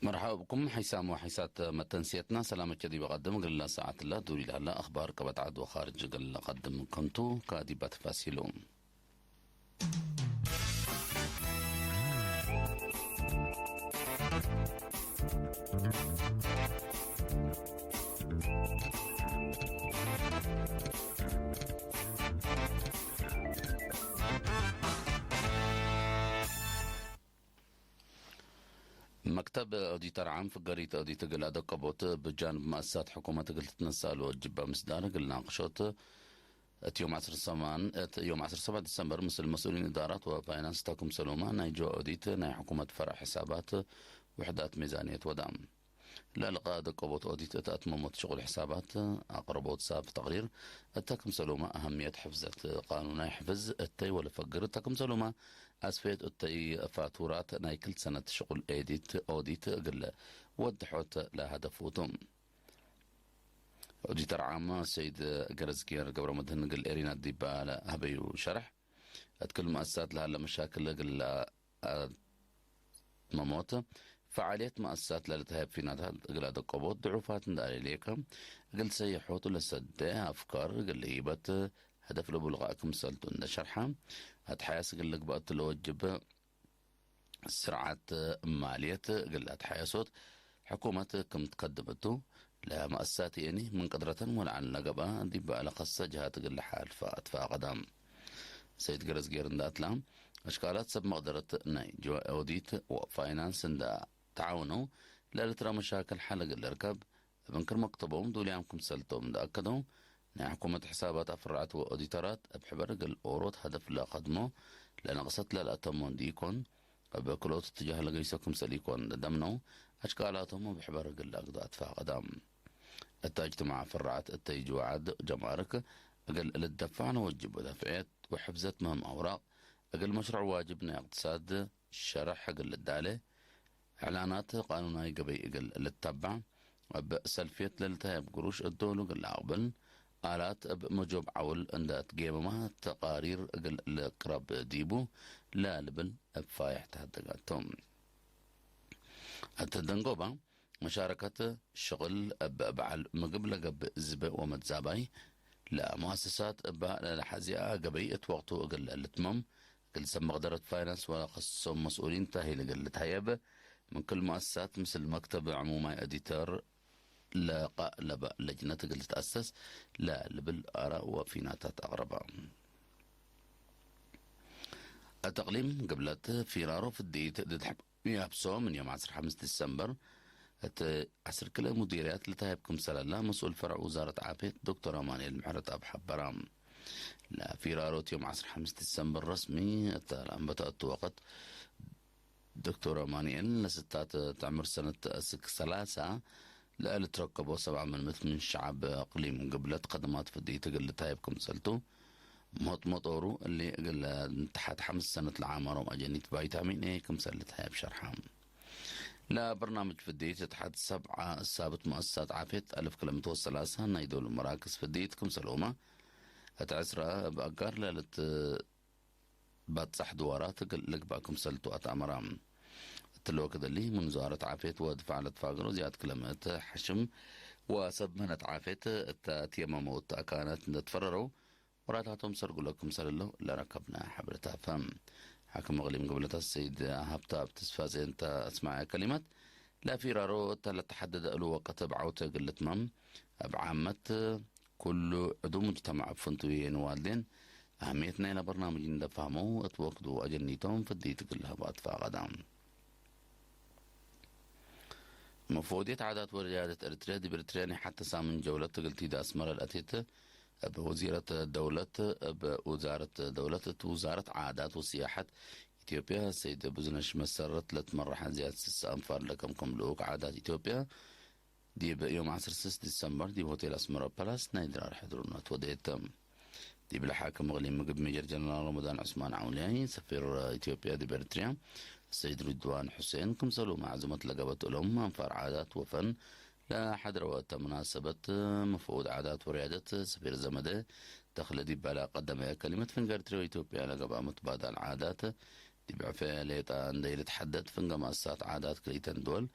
مرحبا بكم حيسام وحيسات متنسيتنا. سلامة كذي بقدم قل ساعة الله دوري لهلا أخبار قبت عد وخارج قل قدم كنتو كاذبة فاسيلو. መክተብ ኦዲተር ዓም ፍገሪት ኦዲት እግል ኣደቀቦት ብጃንብ መኣሳት ሕኩመት እግል ትትነሳሉ ወጅብ ምስዳር እግል ናቅሾት እቲ ዮም ዓሰርተ ሰማን እቲ ዮም ዓሰርተ ሰባት ዲሰምበር ምስል መስኡሊን እዳራት ወፋይናንስ ታኩም ሰሎማ ናይ ጆ ኦዲት ናይ ሕኩመት ፈርዕ ሕሳባት ውሕዳት ሚዛንየት ወዳ ለልቃ ደቀቦት ኦዲት እቲ ኣትመሞት ሽቁል ሕሳባት ኣቅረቦት ሳብ ተቅሪር እታ ክምሰሎማ ኣህምየት ሕፍዘት ቃኑናይ ሕፍዝ እተይ ወለፈግር እታ ክምሰሎማ ኣስፈየት እተይ ፋቱራት ናይ ክልተ ሰነት ሽቁል ኤዲት ኦዲት እግል ወድሖት ለሃደፉቱ። ኦዲተር ዓማ ሰይድ ገረዝጌር ገብረ መድህን እግል ኤሪና ዲባ ለሀበዩ ሸርሕ እት ክል መኣሳት ለሃለ መሻክል እግል መሞት ፈዓልየት መኣሳት ለልትሃብ ፊናታት እግል ኣደቀቦት ድዑፋት እንዳሌሌከ እግል ሰየሖቱ ለሰደ ኣፍካር እግል ሂበት ሀደፍ ለቡልቃ ክምሰልቱ እንደ ሸርሓ ኣትሓያስ እግል ልግባእቱ ለወጅብ ስርዓት ማልየት እግል ኣትሓያሶት ሕኩመት ክም ትከድምቱ ለመኣሳት የኒ ምን ቅድረተን ወልዓን ለገብኣ ዲባ ለኸሰ ጅሃት እግል ሓልፋ ኣትፋቀዳ። ሰይድ ገረዝጌር እንዳእትላ ኣሽካላት ሰብ መቕደረት ናይ ጅዋ ኦዲት ወፋይናንስ እንዳ ተዓውነው ለልትራ መሻክል ሓለግ ልርከብ እብ እንክር መክተቦም ዱልያም ክምሰልቶም እንዳኣከደው ናይ ሕኩመት ሕሳባት ኣፍራዓት ወኦዲተራት እብ ሕበር እግል ኦሮት ሀደፍ ለኸድሞ ለነቕሰት ለልኣተሞ እንዲኢኮን እብ ክልኦት እትጃህ ለገይሶ ክምሰል ኢኮን ለደምነው ኣሽካላቶም እብ ሕበር እግል ኣግዶ ኣትፋቀዳ። እታ እጅትማዕ ፍራዓት እተይ ጅዋዓድ ጀማርክ እግል ልደፋዕ ነወጅቡ ደፍዕየት ወሕብዘት ምህም ኣውራቅ እግል መሽሩዕ ዋጅብ ናይ እቅትሳድ ሸረሕ እግል ልዳለ፣ ዕላናት ቃኑናይ ገበይ እግል ልተባዕ፣ እብ ሰልፍየት ለልታይ እብ ግሩሽ እዶሉ እግል ለአቅብል፣ ኣላት እብ መጆብ ዓውል እንደ ትጌመማ ተቃሪር እግል ልቅረብ ዲቡ ለልብል እብ ፋይሕ ተሃደጋቶም። እተ ደንጎባ መሻረከት ሽቕል እብ በዓል ምግብ ለገብእ ዝበ ወመትዛባይ ለሙአሰሳት እባ ለለሓዚኣ ገበይ እት ወቅቱ እግል ልትመም እግል ሰብ መቅደረት ፋይናንስ ወለኸሶም መስኡሊን ተሂል እግል ልትሃየብ ምን ክል ሙአሰሳት ምስል መክተብ ዕሙማይ ኦዲተር ለቃእ ለበ ለጅነት እግል ልትአሰስ ለልብል አራእ ወፊናታት አቅረባ። እት እቅሊም ግብለት ፊራሮ ፍድኢት ድድሕብ ያብሶ ምን ዮም ዓሰርተ ሓምስት ዲሰምበር እት ዓስር ክልተ ሙዲርያት ልታየብ ክምሰለላ መስኡል ፈርዕ ውዛረት ዓፍየት ዶክተር ኣማኑኤል ምሕረት ኣብ ሓበራ። ለፊራሮት ዮም ዓሰርተ ሓምስት ዲሰምበር ረስሚ እተ ለኣንበታ እቱ ወቅት ዶክተር ኣማኑኤል ለስታት ተዕምር ሰነት እስክ ሰላሳ ለእልትረከቦ ሰብዓ ምልምት ምን ሸዓብ እቅሊም ግብለት ከደማት ፍድኢት እግል ልታየብ ክምሰልቱ ሞጥ መጦሩ እሊ እግል ንተሓት ሓምስ ሰነት ለዓመሮም ኣጀኒት ቫይታሚን ኤ ክምሰል ልትሃየብ ሸርሓ። ለበርናምጅ ፍድኢት እትሓት ሰብዓ እሳብት ሙአሰሳት ዓፍየት ኣልፍ ክልተ ሚእቲ ወሰላሳ ናይ ዶሉ መራክዝ ፍድኢት ክምሰልሁማ እት ዕስራ እብ ኣጋር ለልት ባጻሕ ድዋራት እግል ልግባእ ክምሰልቱ ኣትኣመራ። እትለ ወክድ እሊ ምን ዝዋረት ዓፍየት ወድፋዕ ለትፋገሮ ዝያድ ክለመት ሓሽም ወሰብ ምህነት ዓፍየት እተ ትየመመውት ኣካናት እንደትፈረረው ወራታቶም ሰርጉሎ ክምሰልለው ለረከብና ሓበሬታ ፈም። ሓክም እቅሊም ግብለታት ሰይድ ሃብታ ኣብ ተስፋ ዜንታ ኣስማዐ ከሊማት ለፊራሮ እተ ለተሓደደ እሉ ወቀት እብ ዓውተ እግል ልትመም እብ ዓመት ኩሉ ዕዱ ሙጅተማዕ እብ ፍንቱ የንዋልዴን ኣህምየት ናይላ በርናምጅ እንደፋህመው እት ወክዱ ኣጀኒቶም ፍድይት እግል ለህቡ ኣትፋቀዳ። መፈወድየት ዓዳት ወርያደት ኤርትርያ ዲብ ኤርትርያ ናይ ሓተ ሳምን ጀውለት እግል ቲዳ ኣስመረ ለኣቴት እብ ወዚረት ደውለት እብ ውዛረት ደውለት እት ውዛረት ዓዳት ወስያሐት ኢትዮጵያ ሰይድ ብዙነሽ መሰረት ለትመራሕ ዝያድ ስሳ ኣንፋር ለከምከም ልኡክ ዓዳት ኢትዮጵያ ዲብ ዮም ዓሰርተ ሰለስተ ዲሰምበር ዲብ ሆቴል ኣስመራ ፓላስ ናይ ድራር ሕድርነት ወደየት። ዲብ ለሓክም እቕሊም ምግብ ሜጀር ጀነራል ረመዳን ዑስማን ዓውልያይ፣ ሰፊር ኢትዮጵያ ዲብ ኤርትርያ ሰይድ ሪድዋን ሑሴን ክምሰሉ ማዕዝመት ለገበት እሎም ኣንፋር ዓዳት ወፈን ለሓድረወ እተ መናሰበት መፈውድ ዓዳት ወርያደት ሰፊር ዘመደ ተኽለ ዲባላ ቀደመ ከሊመት ፍንገር ኤርትርያ ወኢትዮጵያ ለገብኣ ምትባዳል ዓዳት ዲብ ዕፈ ሌጣ እንደ ኢልትሓደድ ፍንገ ማእሳት ዓዳት ክልኢተን ድወል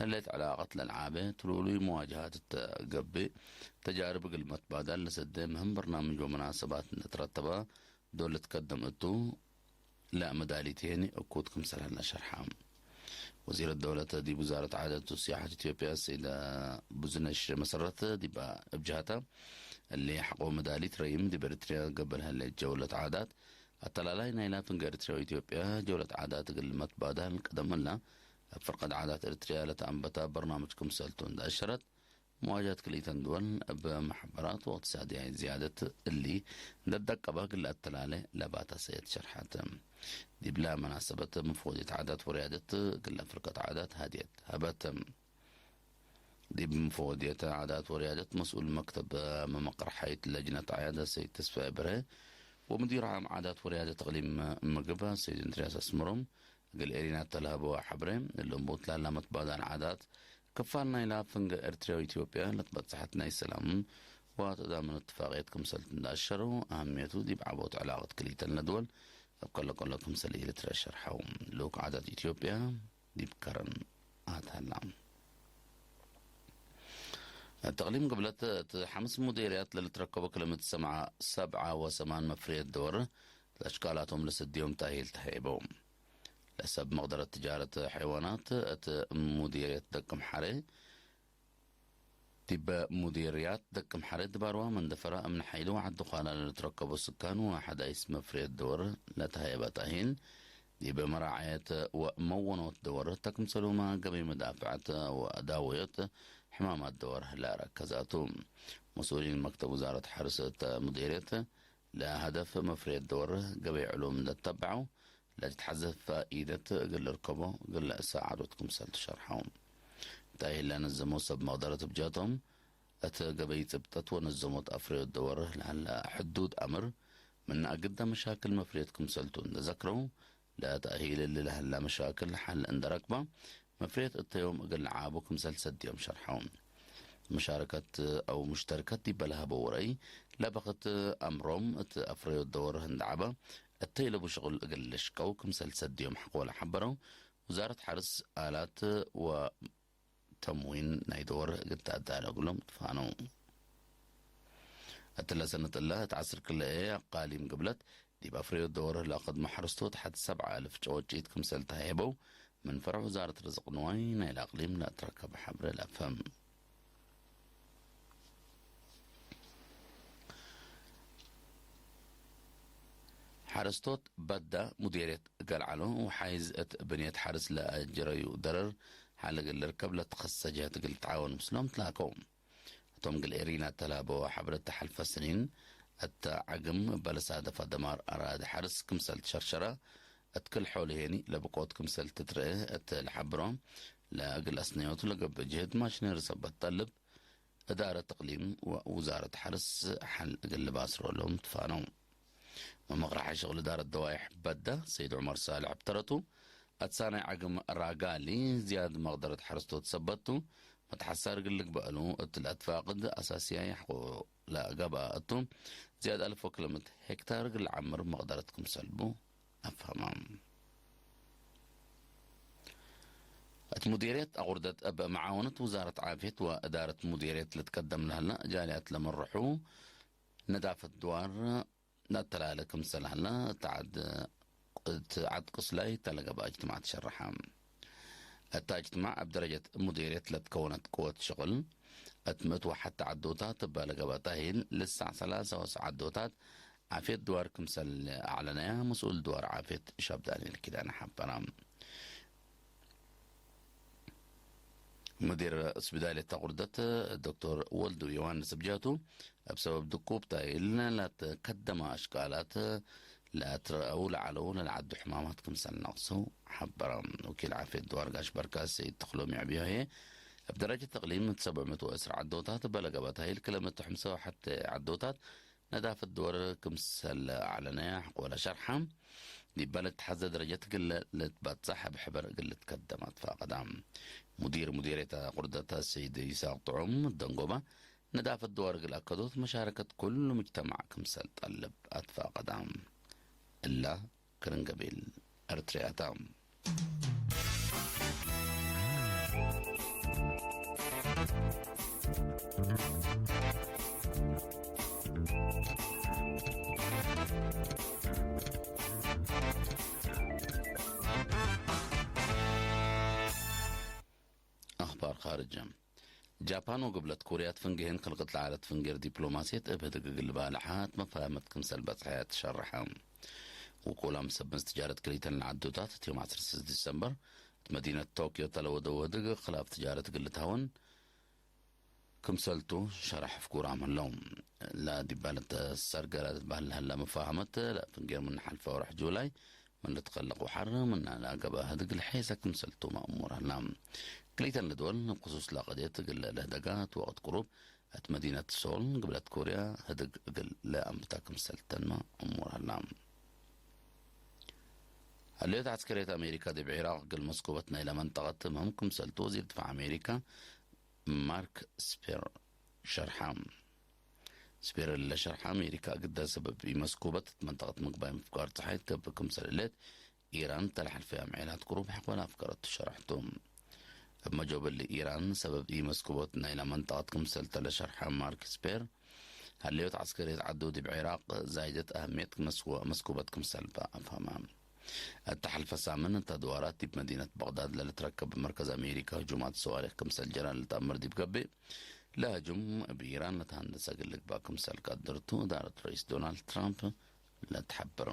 እለት ዕላቐት ለልዓበ ትሉሉይ መዋጅሃት እተገብእ ተጃርብ እግል መትባዳል ለሰደ ምህም በርናምጅ ወመናሰባት እንደተረተበ ዶለት ከደም እቱ ለመዳሊቴን እኩት ክምሰል ሀላ ሸርሓ። ወዚር ደውለት ዲብ ውዛረት ዓደት ወሲያሐት ኢትዮጵያ ሰይዳ ብዙነሽ መሰረት ዲባ እብ ጅሃታ እሊ ሐቆ መዳሊት ረይም ዲብ ኤርትርያ ገበል ሀለ ጀውለት ዓዳት ኣተላላይ ናይላ ፍንገ ኤርትርያ ወኢትዮጵያ ጀውለት ዓዳት እግል መትባዳል ቀደም እላ ኣብ ፍርቀት ዓዳት ኤርትርያ ለተኣንበታ በርናምጅ ክምሰልቱ እንዳእሸረት መዋጃት ክልኢተን ድወል እብ መሕበራት ወእቅትሳድያይ ዝያደት እሊ እንደደቀባ ግለ ኣተላለ ለባታ ሰየት ሸርሓት። ዲብላ መናሰበት መፍወዲት ዓዳት ወርያደት ግለ ፍርቀት ዓዳት ሃድየት ሀበት። ዲብ መፍወዲት ዓዳት ወርያደት መስኡል መክተብ መመቅር ሓይት ለጅነት ዓያደ ሰይድ ተስፋ ብርሀ ወምዲር ዓም ዓዳት ወርያደት እቅሊም ምግብ ሰይድ እንድርያስ ኣስመሮም እግል ኤሪና እተልሀበወ ሐብሬ፣ እሎም ቦትላላ መትባዳን ዓዳት ክፋል ናይላ ፍንገ ኤርትርያ ወኢትዮጵያ ለትበጽሐት ናይ ሰላም ወተዳምን እትፋቅየት ክምሰልት እንዳእሸሩ፣ ኣህምየቱ ዲብ ዓቦት ዕላቀት ክልኢተን ለድወል እብ ከሎ ከሎ ክምሰል ኤርትርያ ሸርሐው። ልኡክ ዓዳት ኢትዮጵያ ዲብ ከረን ኣትሃላ። ተቅሊም ግብለት እቲ ሓምስ ሙዴርያት ለልትረከቡ ክልምት ሰምዓ ሰብዓ ወሰማን መፍርየት ደወር ለሽቃላቶም ለሰድዮም ታሂል ተሃይበው። ለሰብ መቕደረት ትጃረት ሓይዋናት እት ሙዲርየት ደቅም ሓረ፣ ዲበ ሙዲርያት ደቅም ሓረ ድባርዋ መንደፈራ እምን ሓይሊ ወዓዲ ዃላ ለልትረከቦ ስካን ወሓዳይስ መፍርየት ደወር ለተሃየበ ጣሂን፣ ዲበ መራዓየት ወመወኖት ደወር ተክምሰሉማ ገበይ መዳፍዐት ወዳወዮት ሕማማት ደወር ህላ ረከዛቱ። መስኡሊን መክተብ ውዛረት ሓርስ እተ ሙዲርየት ለሀደፍ መፍርየት ደወር ገበይ ዕሉም ለተተበዐው ለትትሓዘፍ ፋኢደት እግል እርከቦ ግለ ሰዓዶት ክምሰል ትሸርሐው። እንታይ ለነዘሞ ሰብ መቕደረት ብጃቶም እት ገበይ ጽብጠት ወነዘሞት ኣፍርዮት ደወር ለሃላ ሕዱድ ኣምር ምን ኣግዳ መሻክል መፍርየት ክምሰልቱ እንደዘክረው ለተእሂል እሊ ለሃላ መሻክል ሓል እንደረክባ መፍርየት እተዮም እግል ለዓቡ ክምሰል ሰድዮም ሸርሐው። መሻረከት ኣው ሙሽተርከት ዲበ ለሀበው ረይ ለበኽት ኣምሮም እት ኣፍረዮት ደወር ህንዳዓባ እተይለቡ ሽቕል እግል ልሽቀው ክምሰል ሰድዮም ሐቆለ ሐበረው። ውዛረት ሐርስ ኣላት ወተምዊን ናይ ደወር እግል ተኣዳለግሎም ትፋነው። እትለ ሰነት እላ እት ዓስር ክልኤ ኣቃሊም ግብለት ዲብ ኣፍረዮት ደወር ለኸድሞ ሐርስቶት ሐድ ሰብዓ እልፍ ጨወጪት ክምሰል ተሃየበው ምን ፈረዕ ውዛረት ርዝቅ ንዋይ ናይ ለኣቅሊም ለእትረከብ ሐብረ ለፈም። ሐረስቶት በዳ ሙዴርየት ገልዓሎ ወሓይዝ እት ብንየት ሐርስ ለአጅረዩ ደረር ሐለ እግል ልርከብ ለትኸሰ ጀህት እግል ልትዓወን ምስሎም ትላከው። እቶም እግል ኤሪና እተላበወ ሐብረት ተሐልፈ ስኒን እተ ዓግም በለሳደፈ ደማር ኣራድ ሐርስ ክምሰል ትሸርሸረ እት ክል ሖል ሄኒ ለብቆት ክምሰል ትትርአ እት ለሐብሮ ለእግል አስነዮቱ ለገብእ ጀህት ማሽነሪ ሰበት ጠልብ እዳረት እቅሊም ወውዛረት ሐርስ ሐል እግል ልባስሮሎም ትፋነው። መመቕራሒ ሽቕል እዳረት ደዋይሕ በዳ ሰይድ ዑመር ሳልሕ ብተረቱ፣ ኣትሳናይ ዓግም ራጋሊ ዝያድ መቕደረት ሐርስቶት ሰበቱ፣ መትሓሳር እግል ልግበእሉ እት ለአትፋቅድ ኣሳስያይ ሕቆ ለገባ እቱ፣ ዝያድ ኣልፎ ክለምት ሄክታር እግል ለዓምር መቕደረት ክምሰልቡ ኣፍሀማ። እት ሙዲርየት ኣቁርደት እብ መዓወነት ውዛረት ዓፍየት ወእዳረት ሙዲርየት ልትቀደም ለህላ ጃልያት ለመርሑ ነዳፈት ድዋር ለአተላለ ክምሰል ሀላ እት ዓድ ቁስላይ ተለገበ እጅትማዕ ትሸረሐ። እታ እጅትማዕ እብ ደረጀት ሙዲርየት ለትከወነት ቅወት ሽቅል እት ምእት ወሐተ ዓዶታት እበ ለገበ ታሂን ልሳዕ ሰላሳ ወሰ ዓዶታት ዓፍየት ድዋር ክምሰል አዕለነያ መስኡል ድዋር ዓፍየት ሻብ ዳንኤል ኪዳነ ሐበራ። ሙዲር ስፒዳል እታ ቁርደት ዶክተር ወልዱ ዮሃንስ ብጃቱ፣ እብ ሰበብ ድቁብታ ኢልና ላተ ከደማ አሽቃላት ላትረአው ለዓለው ለልዓዱ ሕማማት ክምሰል ነቅሰው ሐበረ። ወኪል ዓፍየት ድዋር ጋሽ በርካስ ሰይድ ተኽሎም የዕብዮሄ፣ እብ ደረጀት እቅሊም እት ሰብዕ ምእት ወዕስራ ዓዶታት በለገበት ሀይል ክለመት ሕምሳ ወሐተ ዓዶታት ነዳፈት ድወር ክምሰል አዕለነ ሐቆለ ሸርሐ፣ ዲበ ለትሐዘ ደረጀት እግል ልትበጽሕ እብ ሕበር እግል ልትከደም አትፋቀዳ። ሙዲር ሙዲርየት ቁርደት ሰይድ ይስሐቅ ጥዑም ደንጎባ፣ ነዳፈት ድወር እግል አከዶት መሻረከት ኩሉ ሙጅተማዕ ክምሰል ጠልብ አትፋቀዳ። እላ ክርን ገቢል ኤርትርያታ። ካርጅ። ጃፓን ወግብለት ኮርያ ትፍንግህን ክልቅት ለዓለት ፍንጌር ዲፕሎማሴት እብ ህድግ ግልባ ለሓት መፋህመት ክምሰል በጽሐ ትሸርሐ። ውቁላም ሰብ ምስ ትጃረት ክልተን ለዓዶታት እቲ ዮም ዓሰርተ ስድስተ ዲሰምበር እቲ መዲነት ቶኪዮ ተለወደ ውህድግ ክላብ ትጃረት ግልታውን ክምሰልቱ ሸራሕ ፍኩራም ኣለዉ። ላዲባለ ተሰርገረ ትበሃል ሃላ መፋሃመት ለፍንጌር ምን ሓልፈ ወርሕ ጁላይ ምን ልትኸለቕ ወሓር ምና ላገበ ህድግ ልሐይሰ ክምሰልቱ ማእሙር ሃላ። ክልተን ልድወል ንክሱስ ላቐድየት እግል ለህደጋ ትወቕት ቁሩብ እት መዲነት ሶል ግብለት ኮርያ ህድግ እግል ለኣንብታ ክምሰልተን ማእሙር ሃላ። ህልዮት ዓስከርየት ኣሜሪካ ዲብ ዒራቕ እግል መስኩበት ናይላ መንጠቐት ትምህም ክምሰልቱ ወዚር ድፋዕ ኣሜሪካ ማርክ ስፔር ሸርሓ። ስፔር ለሸርሓ ኣሜሪካ ግዳ ሰበብ ኢመስኩበት መንጠቐት ምግባይ ምፍቃር ፀሓይ ትገብር ክምሰል እለት ኢራን ተለሓልፈያ ምዕላት ቁሩብ ሕቆላ ኣፍቀረቱ ሸርሕቱ። እብ መጆበሊ ኢራን ሰበብ ኢመስኩበት ናይላ መንጠቐት ክምሰል ተለሸርሓ ማርክ ስፔር ሃለዮት ዓስከርየት ዓዱ ዲብ ዒራቕ ዛይደት ኣህምየት መስኩ-፣ መስኩበት ክምሰል በኣፋማ። እተሓልፈ ሳምን እታ ድዋራት ዲብ መዲነት በቕዳድ ለልትረከብ መርከዝ ኣሜሪካ ህጁማት ሰዋሪኽ ክምሰል ጀራ ልትኣምር ዲብ ገብእ ለህጁም ብኢራን ለተሃንደሰ ግልግባ ክምሰል ቀድርቱ እዳረት ረኢስ ዶናልድ ትራምፕ ለትሓብር።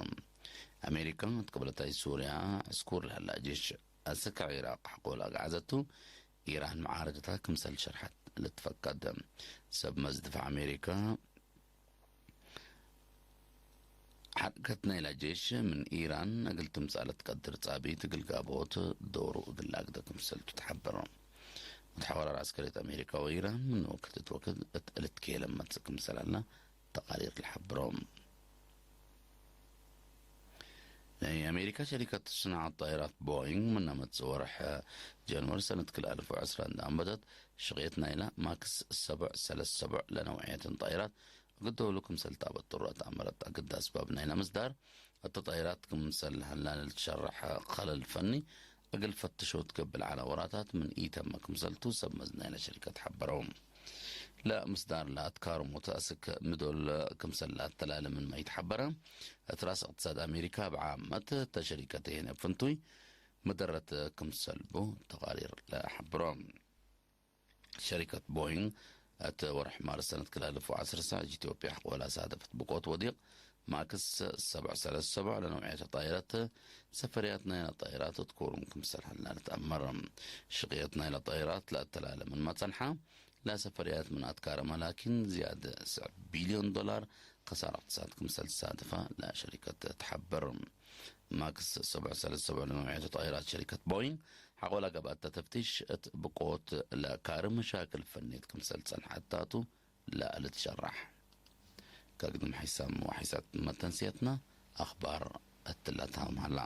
ኣሜሪካ ትቅብለታይ ሱርያ ዕስኩር ለህላ ጅሽ ኣስከ ዒራቅ ሕቆል ኣግዓዘቱ ኢራን መዓረግታ ክምሰል ሸርሐት ልትፈቀድ። ሰብ መዝድፍ ኣሜሪካ ሓድከት ናይላ ጄሽ ምን ኢራን እግል ትምጻእ ለትቀድር ጻቢት እግል ጋቦት ዶሩ እግል ላግደ ክምሰልቱ ተሓበረ። መትሓወራር ዓስከሪት ኣሜሪካ ወኢራን ምን ወክድ እት ወክድ እት እልትኬለ መጽእ ክምሰላላ ተቃሪር ልሓብሮም። ናይ ኣሜሪካ ሸሪከት ስንዓት ጣይራት ቦይንግ ምና መጽእ ወርሕ ጃንዋሪ ሰነት ክልተ ኣልፍ ወዕስራን ዳኣንበተት ሽቕየት ናይላ ማክስ ሰቡዕ ሰለስ ሰቡዕ ለነውዕየትን ጣይራት እግደውሉ ክምሰል ታበት ጥሩዕ ተኣመረት ኣግዳ ኣስባብ ናይላ ምስዳር እተ ጣይራት ክምሰል ሃላል ትሸርሕ ኸለል ፈኒ እግል ፈትሾ ትገብል ዓላ ወራታት ምን ኢተመ ክምሰልቱ ሰብ መዝ ናይላ ሸሪከት ሓበረው። ለምስዳር ለኣትካርሙ ተእስክ ምዶል ክምሰል ለኣተላለ ምን ማይት ሓበረ። እትራስ እቅትሳድ ኣሜሪካ ብዓመት ተሸሪከት ይህነ ፍንቱይ መደረት ክምሰልቡ ተቃሪር ለሓብሮ። ሸሪከት ቦይንግ እት ወርሕ ማርስ ሰነት ክላልፉ ዓስር ሳዕ ኢትዮጵያ ሕቆላ ሳደፈት ብቆት ወዲቕ ማክስ ሰብዕ ሰለስ ሰብዕ ለነውዕየት ጣይረት ሰፈርያት ናይላ ጣይራት እትኮሩም ክምሰል ሀልና ልትኣመር። ሽቕየት ናይላ ጣይራት ለኣተላለ ምን መጸንሓ ለሰፈርያት ምን ኣትካረ መላኪን ዝያደ ስዕ ቢልዮን ዶላር ከሳራ እቅትሳድ ክምሰል ዝሳተፋ ለሸሪከት ትሓብር። ማክስ ሰብዕ ሰለስ ሰብዕ ለመምዕያቱ ጣይራት ሸሪከት ቦይንግ ሓቆላ ገብኣት ተተፍቲሽ እት ብቆት ለካሪ መሻክል ፈኔት ክምሰል ጸንሓታቱ ለኣልትሸራሕ። ከግድም ሒሳም ወሒሳት መተንስየትና ኣኽባር እትላታም ሃላ።